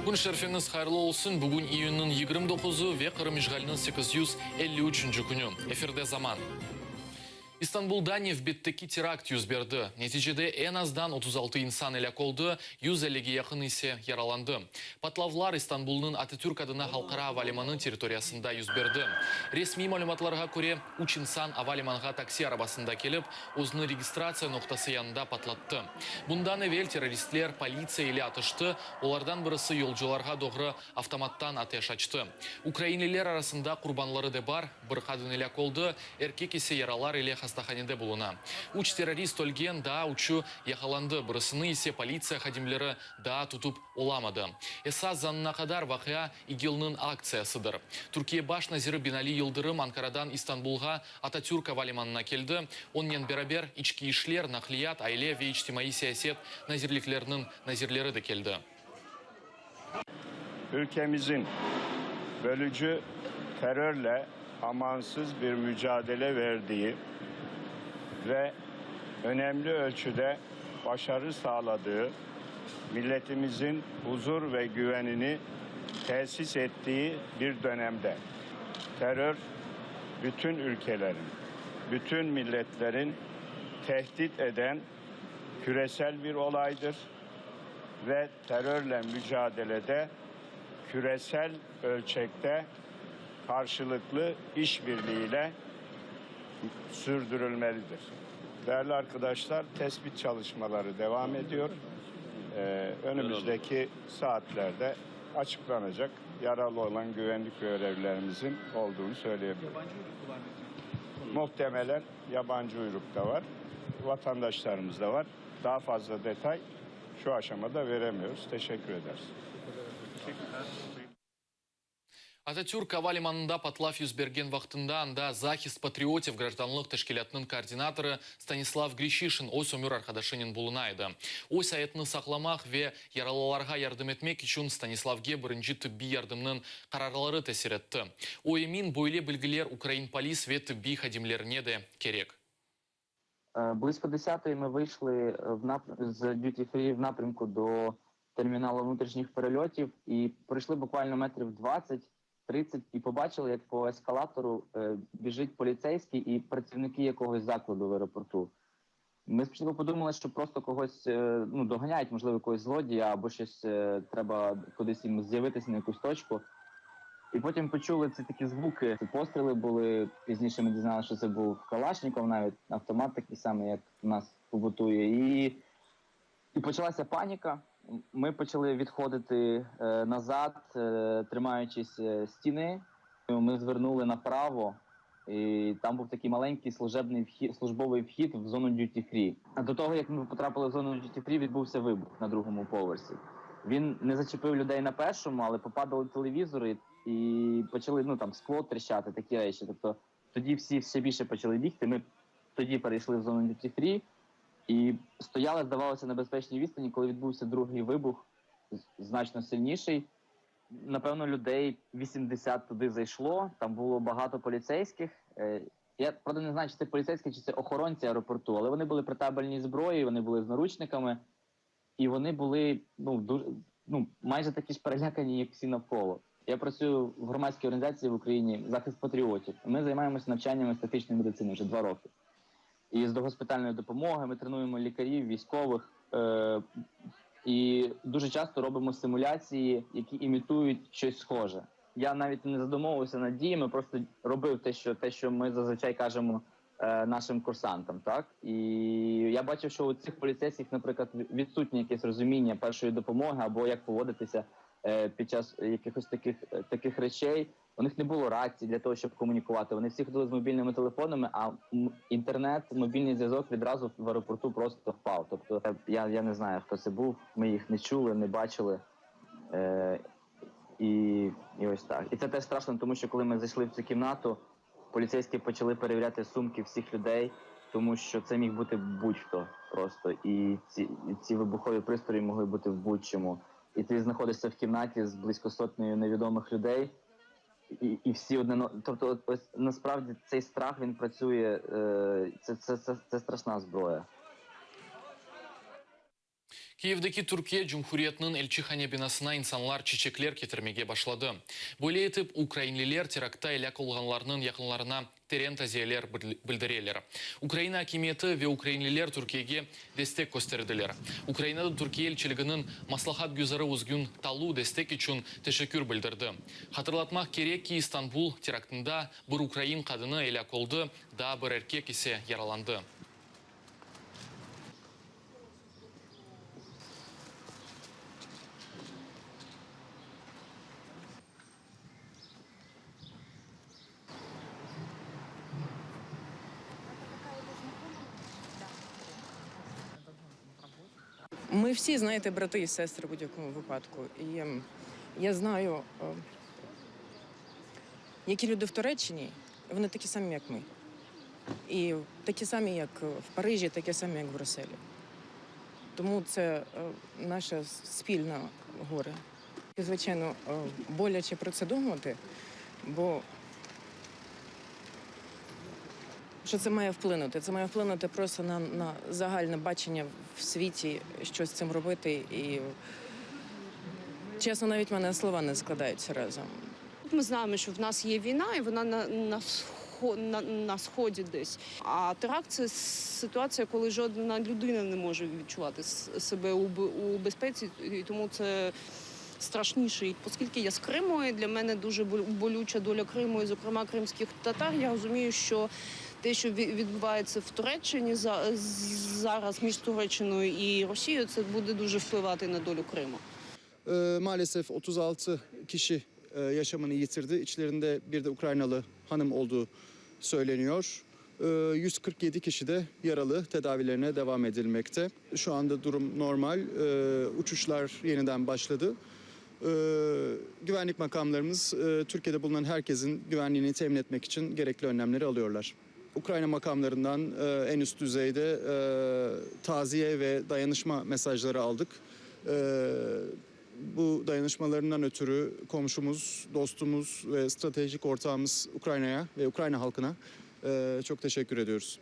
Kün şerfiñiz hayırlı olsun! Bugün iyünniñ 29-ı ve Qırım işğaliniñ 853-nci künü. Efirde Zaman. İstanbulda nevbetteki terakt yüz berdi. Neticede eñ azdan 36 insan elâk oldı, 150-ge yaqın ise yaralandı. Patlavlar İstanbulnıñ Atatürk adına halqara avalimanı territoriyasında yüz berdi. Resmiy malümatlarğa köre, üç insan avalimanğa taksi arabasında kelip, özüni registratsiya noqtası yanında patlattı. Bundan evel terroristler politsiya ile atıştı, olardan birisi yolcularğa doğru avtomattan ateş açtı. Ukrainliler arasında qurbanları de bar, bir qadın elâk oldı, erkek ise yaralar ile hastahanede buluna. Üç terrorist ölgen, daa üçü yaqalandı, birisini ise politsiya hadimleri daa tutıp olamadı. Esas zanına qadar vaqia İGİLniñ aktsiyasıdır. Türkiye baş naziri Binali Yıldırım Ankaradan İstanbulğa Atatürk avalimanına keldi. Onnen beraber İçki işler, Naqliyat, Aile ve içtimaiy siyaset nazirlikleriniñ nazirleri de keldi. Ülkemizin bölücü terörle amansız bir mücadele verdiği ve önemli ölçüde başarı sağladığı milletimizin huzur ve güvenini tesis ettiği bir dönemde terör bütün ülkelerin, bütün milletlerin tehdit eden küresel bir olaydır ve terörle mücadelede küresel ölçekte karşılıklı işbirliğiyle sürdürülmelidir. Değerli arkadaşlar, tespit çalışmaları devam ediyor. Ee, önümüzdeki saatlerde açıklanacak yaralı olan güvenlik görevlilerimizin olduğunu söyleyebilirim. Muhtemelen yabancı uyruk da var, vatandaşlarımız da var. Daha fazla detay şu aşamada veremiyoruz. Teşekkür ederiz. Atatürk ava limanında patlav yüz bergen vaqtında anda Zahist patriotiv grajdanlıq teşkilâtınıñ koordinatorı Stanislav Grişişin öz ömür arqadaşınen buluna edi. Öz ayatını saqlamaq ve yaralılarğa yardım etmek içün Stanislavge birinci tıbbiy yardımnıñ qararları tesir etti. O emin, böyle bilgiler ukrain polis ve tıbbiy hadimlerine de kerek. Близько десятої ми вийшли з Duty Free в напрямку до терміналу внутрішніх перельотів і пройшли буквально метрів 20-30 і побачили, як по ескалатору біжить поліцейський і працівники якогось закладу в аеропорту. Ми спочатку подумали, що просто когось ну, доганяють, можливо, якогось злодія або щось треба кудись їм з'явитися на якусь точку. І потім почули ці такі звуки. Ці постріли були. Пізніше ми дізналися, що це був Калашніков, навіть автомат такий самий, як у нас побутує. І почалася паніка. Ми почали відходити назад, тримаючись стіни. Ми звернули направо, і там був такий маленький служебний вхід, службовий вхід в зону duty free. А до того, як ми потрапили в зону duty free, відбувся вибух на другому поверсі. Він не зачепив людей на першому, але попадали телевізори і почали ну, там, скло тріщати, такі речі. Тобто тоді всі ще більше почали бігти. Ми тоді перейшли в зону duty free і стояли, здавалося, на безпечній відстані, коли відбувся другий вибух, значно сильніший. Напевно, людей 80 туди зайшло, там було багато поліцейських. Я, правда, не знаю, чи це поліцейські, чи це охоронці аеропорту, але вони були при табельній зброї, вони були з наручниками, і вони були ну, дуже, ну, майже такі ж перелякані, як всі навколо. Я працюю в громадській організації в Україні «Захист патріотів». Ми займаємося навчанням естетичної медицини вже 2 роки. І з догоспітальної допомоги ми тренуємо лікарів, військових. І дуже часто робимо симуляції, які імітують щось схоже. Я навіть не задумовувався над діями, просто робив те, що ми зазвичай кажемо нашим курсантам. Так? І я бачив, що у цих поліцейських, наприклад, відсутнє якесь розуміння першої допомоги або як поводитися під час якихось таких речей. У них не було рації для того, щоб комунікувати. Вони всі ходили з мобільними телефонами, а інтернет, мобільний зв'язок відразу в аеропорту просто впав. Тобто я не знаю, хто це був, ми їх не чули, не бачили. І ось так. І це теж страшно, тому що коли ми зайшли в цю кімнату, поліцейські почали перевіряти сумки всіх людей, тому що це міг бути будь-хто просто. І ці вибухові пристрої могли бути в будь-чому. І ти знаходишся в кімнаті з близько сотнею невідомих людей, і всі одне но-, тобто, от, ось, насправді, цей страх, він працює, це страшна зброя. Kiyevdeki Türkiye Cumhuriyetiniñ elçihane binasına insanlar çiçekler ketirmege başladı. Böyle etip, ukrainliler teraktta elâk olğanlarnıñ yaqınlarına teren taziyeler bildireler. Ukraina akimiyeti ve ukrainliler Türkiyege destek kösterdiler. Ukrainada Türkiye elçiliginiñ maslahatgüzarı Özgün Talu destek içün teşekkür bildirdi. Hatırlatmaq kerek ki, İstanbul teraktında bir ukrain qadını elâk oldı, daa bir erkek ise yaralandı. Ми всі, знаєте, брати і сестри в будь-якому випадку. І я знаю, які люди в Туреччині, вони такі самі, як ми. І такі самі, як в Парижі, такі самі, як в Брюсселі. Тому це наше спільне горе. І, звичайно, боляче про це думати, бо що це має вплинути? Це має вплинути просто на загальне бачення в світі, що з цим робити. І, чесно, навіть в мене слова не складаються разом. Ми знаємо, що в нас є війна, і вона на сході десь. А теракт – це ситуація, коли жодна людина не може відчувати себе у безпеці, і тому це страшніше. І оскільки я з Криму, і для мене дуже болюча доля Криму, і, зокрема, кримських татар, я розумію, що те, що відбувається в Туреччині зараз між Туреччиною і Росією, це буде дуже впливати на долю Криму. Maalesef 36 kişi yaşamını yitirdi. İçlerinde bir de Ukraynalı hanım olduğu söyleniyor. 147 kişi de yaralı, tedavilerine devam edilmekte. Şu anda durum normal. Uçuşlar yeniden başladı. Güvenlik makamlarımız Türkiye'de bulunan herkesin güvenliğini temin etmek için gerekli önlemleri alıyorlar. Ukrayna makamlarından en üst düzeyde taziye ve dayanışma mesajları aldık. Bu dayanışmalarından ötürü komşumuz, dostumuz ve stratejik ortağımız Ukrayna'ya ve Ukrayna halkına çok teşekkür ediyoruz.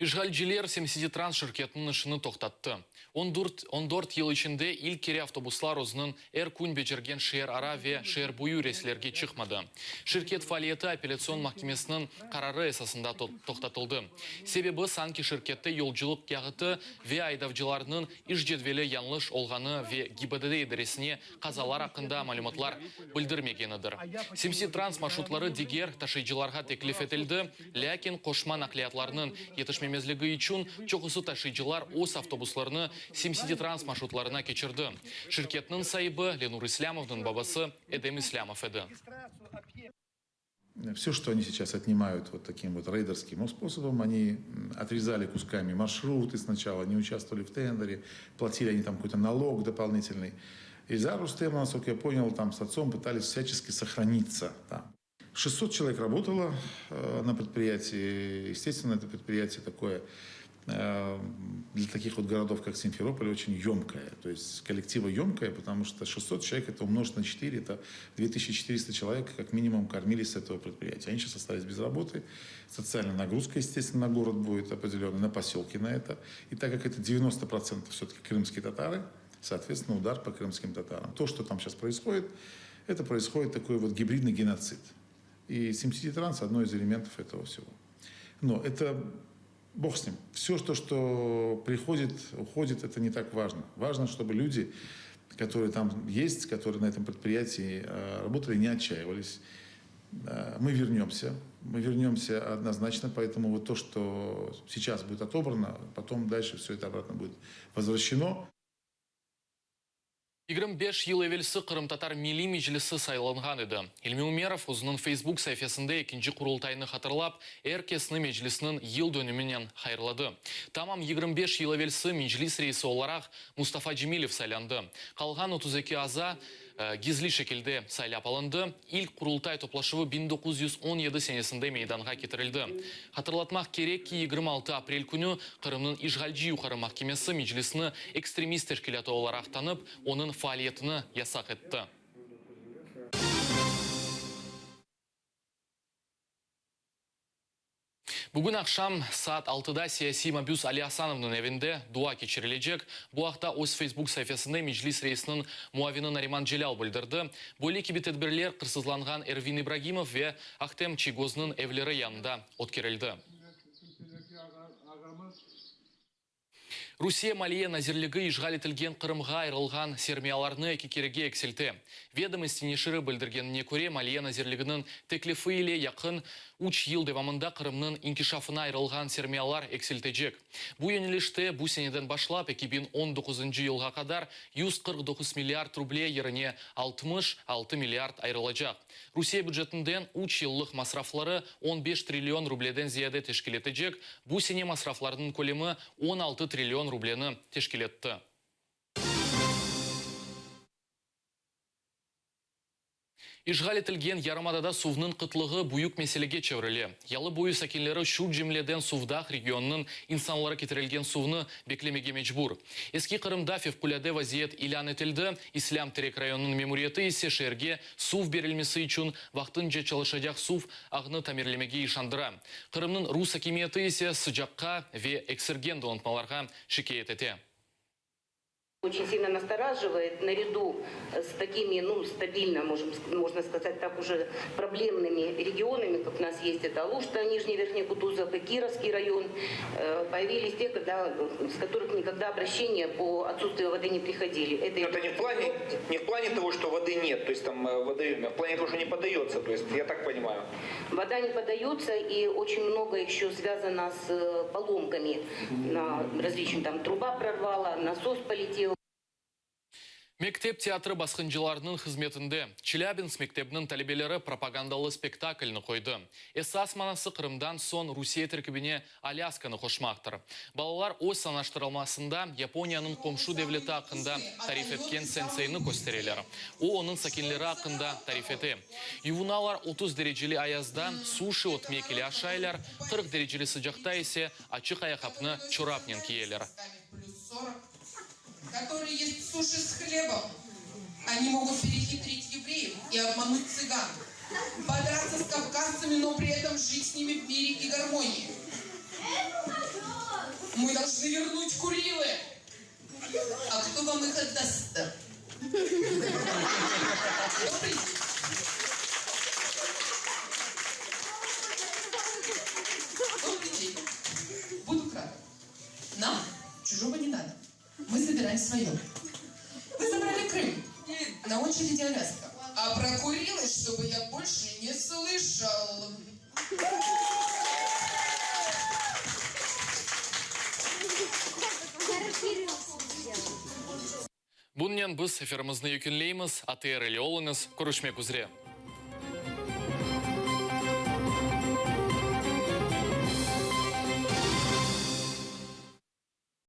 İşğalciler SimSitiTrans şirketiniñ işini toqtattı. 14 yıl içinde ilk kere avtobuslar özüniñ er kün becergen şeer ara ve şeer boyu reyslerge çıqmadı. Şirket faaliyeti Apellâtsion mahkemesiniñ qararı esasında toqtatıldı. Sebebi, sanki şirkette yolculıq kâğıtı ve aydavcılarnıñ iş cedveli yañlış olğanı ve GİBDD idaresine qazalar aqqında malümatlar bildirmegenidir. SimSitiTrans marşrutları diger taşıyıcılarğa teklif etildi, lâkin qoşma naqliyatlarnıñ yetişmemezligi içün çoqusı taşıyıcılar öz avtobuslarını SimSitiTrans marşrutlarına keçirdi. Şirketniñ saibi Lenur İslâmovnıñ babası Edem İslâmov edi. Все, что они сейчас отнимают вот таким вот рейдерским способом, они отрезали кусками маршруты сначала, не участвовали в тендере, платили они там какой-то налог дополнительный. Ильзар Рустемов, насколько я понял, там с отцом пытались всячески сохраниться там. 600 человек работало на предприятии. Естественно, это предприятие такое для таких вот городов, как Симферополь, очень емкое. То есть коллектива емкое, потому что 600 человек, это умножить на 4, это 2400 человек как минимум кормились с этого предприятия. Они сейчас остались без работы. Социальная нагрузка, естественно, на город будет определенная, на поселки на это. И так как это 90% все-таки крымские татары, соответственно, удар по крымским татарам. То, что там сейчас происходит, это происходит такой вот гибридный геноцид. И SimCity одно из элементов этого всего. Но это бог с ним. Все, что приходит, уходит, это не так важно. Важно, чтобы люди, которые там есть, которые на этом предприятии работали, не отчаивались. Мы вернемся. Мы вернемся однозначно, поэтому вот то, что сейчас будет отобрано, потом дальше все это обратно будет возвращено. 25 yıl evelsi Qırımtatar Milliy Meclisi saylanğan edi. İlmi Umerov özüniñ Facebook saifesinde ekinci Qurultaynı hatırlap, er kesni Meclisniñ yıl dönüminen hayırladı. Tamam 25 yıl evelsi Meclis reisi olaraq Mustafa Cemilev saylandı. Qalğan 32 aza gizli şekilde saylap alındı. İlk Qurultay toplaşuvı 1917 senesinde meydanğa ketirildi. Hatırlatmaq kerek ki, 26 aprel künü Qırımnıñ işğalci Yuqarı mahkemesi Meclisni ekstremist teşkilâtı olaraq tanıp, onıñ faaliyetini yasaq etti. Bugün aqşam saat altıda siyasiy mabüs Ali Asanovnıñ evinde dua keçirilecek. Bu aqta öz Facebook saifesinde Meclis reisiniñ muavini Nariman Celâl bildirdi. Böyle kibi tedbirler qırsızlanğan Ervin İbragimov ve Ahtem Çiygoznıñ evleri yanında ötkerildi. Rusiye Maliye nazirligi işğal etilgen Qırımğa ayırılğan sermiyalarnı eki kerege eksilte. Vedomosti neşiri bildirgenine köre, Maliye nazirliginiñ teklifi ile yaqın üç yıl devamında Qırımnıñ inkişafına ayırılğan sermiyalar eksiltecek. Bu yönelişte bu seneden başlap 2019 yılğa qadar 149 milliard ruble yerine 66 milliard ayırılacaq. Rusiye bücetinden üç yıllıq masrafları on beş trillion rubleden ziyade teşkil etecek, bu sene masraflarnıñ kölemi 16 trillion rubleni teşkil etti. İşğal etilgen yarımadada suvnıñ qıtlığı büyük meselege çevirile. Yalı boyu sakinleri, şu cümleden Suvdağ regionınıñ insanları ketirilgen suvnı beklemege mecbur. Eski Qırımda fevqulâde vaziyet ilân etildi, İslâm Terek rayonınıñ memuriyeti ise şeerge suv berilmesi içün vaqtınca çalışacaq suv ağnı tamirlemege işandıra. Qırımnıñ rus akimiyeti ise sıcaqqa ve eksirgen donatmalarğa şikâyet ete. Очень сильно настораживает наряду с такими, ну, стабильно, можем, можно сказать так, уже проблемными регионами, как у нас есть это Алушта, Нижний Верхний Кутузов и Кировский район, появились те, когда, с которых никогда обращения по отсутствию воды не приходили. Это, Это не в плане, не в плане того, что воды нет, то есть там водоеме, а в плане того, что не подается, то есть я так понимаю. Вода не подается, и очень много еще связано с поломками. На различные там труба прорвала, насос полетел. Mektep teatri basqıncılarnıñ hızmetinde. Çelâbinsk mektebiniñ talebeleri propagandalı spektaklni qoydı. Esas manası Qırımdan soñ Rusiye terkibine Alâskanı qoşmaqtır. Balalar öz sanaştırılmasında Yaponiyanıñ qomşu devleti aqqında tarif etken senseyni köstereler. O, onıñ sakinleri aqqında tarif ete. Yuvunalar, 30 dereceli ayazda suşi ötmek ile aşaylar, 40 dereceli sıcaqta ise açıq ayaqqapnı çorapnen kiyeler. Которые есть суши с хлебом. Они могут перехитрить евреев и обмануть цыган. Подраться с кавказцами, но при этом жить с ними в мире и гармонии. Мы должны вернуть Курилы. А кто вам их отдаст-то? Добрый день. Добрый день. Буду краток. Нам чужого не надо. Мы забираем свое. Вы забрали Крым. На очереди Аляска. А про Курилы, чтобы я больше не слышал. Bunnen biz efirimizni yekünleymiz. ATR ile oluñız. Körüşmek üzre.